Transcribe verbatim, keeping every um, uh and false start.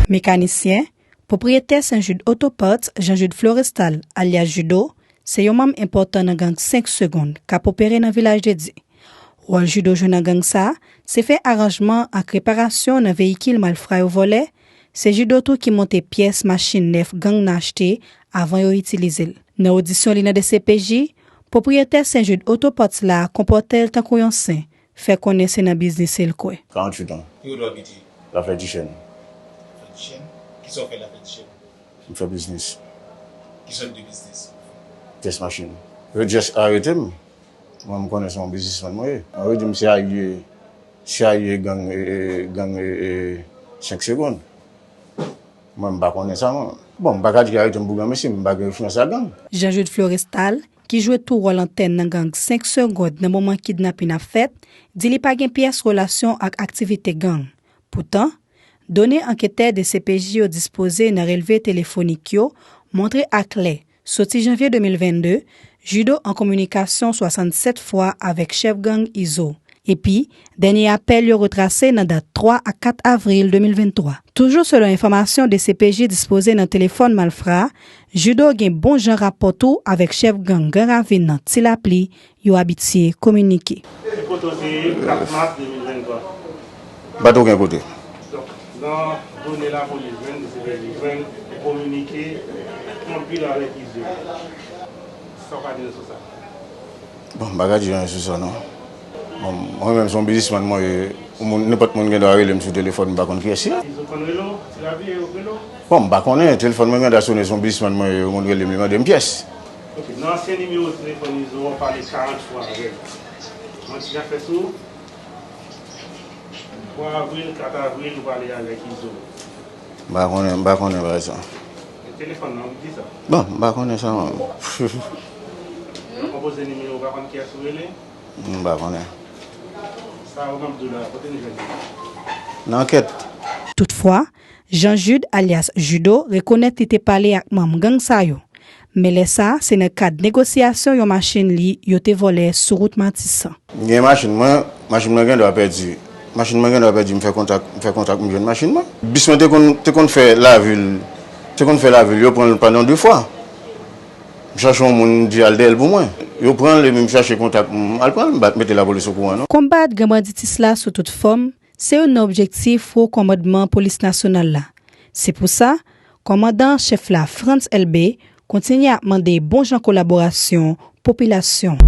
Mekanisyen, pwopriyetè Saint Jude Auto Parts, Jean Jude Florestal, alyas Judo, se yon manm enpòtan nan gang senk Segonn k ap opere nan Vilaj de Dye. Wòl Judo jwe nan gang sa a, se fè aranjman ak reparasyon nan veyikil malfra yo vòlè. Se Judo tou ki monte pyès machin nèf gang nan achte avan yo itilize l. Nan odisyon li nan D C P J, pwopriyetè Saint Jude Auto Parts la konpòte l tankou yon sen, fè konnen se nan biznis li l kwè. Karanntuit an. Ki kote w abite? Laflèdichèn. Laflèdichèn? Kisa w fè Laflèdichèn? M fè biznis. Ki sòt de biznis? Pyès machin. Yo just arete m. Mwen, m konnen se yon biznismann mwen ye. Yo di m se alye, se alye gang, e, e, gang, e, e, senk Segonn. Mwen, m pa konnen sa, mwen. Bon, m pa ka di yo arete m pou gang, mesye, m pa gen enfliyans ak gang. Jean Jude Florestal, ki jwe tou wòl antèn nan gang senk Segonn nan moman kidnapin ap fèt, di li pa gen pyès relasyon ak aktivite gang. Poutan, done anketè D C P J yo dispoze nan relve telefonik yo montre aklè, soti janvye de mil vennde, Judo an kominikasyon swasannsèt fwa avèk chèf gang Izo. Epi, dènye apèl yo retrase nan dat twa a kat avril de mil venntwa. Toujou selon enfòmasyon D C P J dispoze nan telefòn malfra a, Judo gen bon jan rapò tou avèk chèf gang Gran Ravin nan Ti Lapli, yo abitye kominike. Ki kote w te ye kat mas de mil venntwa? M pa t okenn kote. Donk, nan done lapolis jwenn, D C P J jwenn, ou kominike anpil avèk Izo. Sa w ka di nou sou sa? Bon, m pa ka di anyen sou sa, non. Bon, mwen menm, se yon biznismann mwen ye. Yon moun, nenpòt moun gen dwa rele m sou telefòn, m pa konn kiyès li. Izo konn rele w? Ti Lapli yo rele w? Bon, m pa konnen. Telefòn mwen gen dwa sonnen, se yon biznismann mwen ye, yon moun rele m, li mande m pyès. Ok, nan ansyen nimewo telefòn Izo a, w pale karant fwa avè l. Manti k ap fèt sou ou? Twa avril, kat avril, ou pale avèk Izo. M pa konnen, m pa konnen bagay sa. E telefòn nan, ou di sa? Bon, m pa konnen sa, mwen. Lè w konpoze nimewo, ou pa konn kiyès ou rele? M pa konnen. Sa ou m ap di w la, kote nou jwenn li? Nan ankèt. Toutfwa, Jean Jude, alyas Judo, rekonèt li te pale ak manm gang sa yo. Men lè sa a, se nan kad negosyasyon yon machin li yo te vòlè sou wout Matisan. M gen machin mwen, machin mwen gen dwa pèdi. Machin mwen gen dwa pèdi, m fè kontak, m fè kontak, m jwenn machin mwen. Bis mwen te konn, te konn fè lavil, te konn fè lavil, yo pran l pandan de fwa. M chache yon moun, m di al dèyè l pou mwen. Yo pran l, epi m chache kontak, m al pran l, m pa t mete lapolis okouran, non. Konbat gran banditis la sou tout fòm, se youn nan objektif wo kòmandman polis nasyonal la. Se pou sa, kòmandan an chèf la, Frantz Elbé, kontinye ap mande bon jan kolaborasyon popilasyon.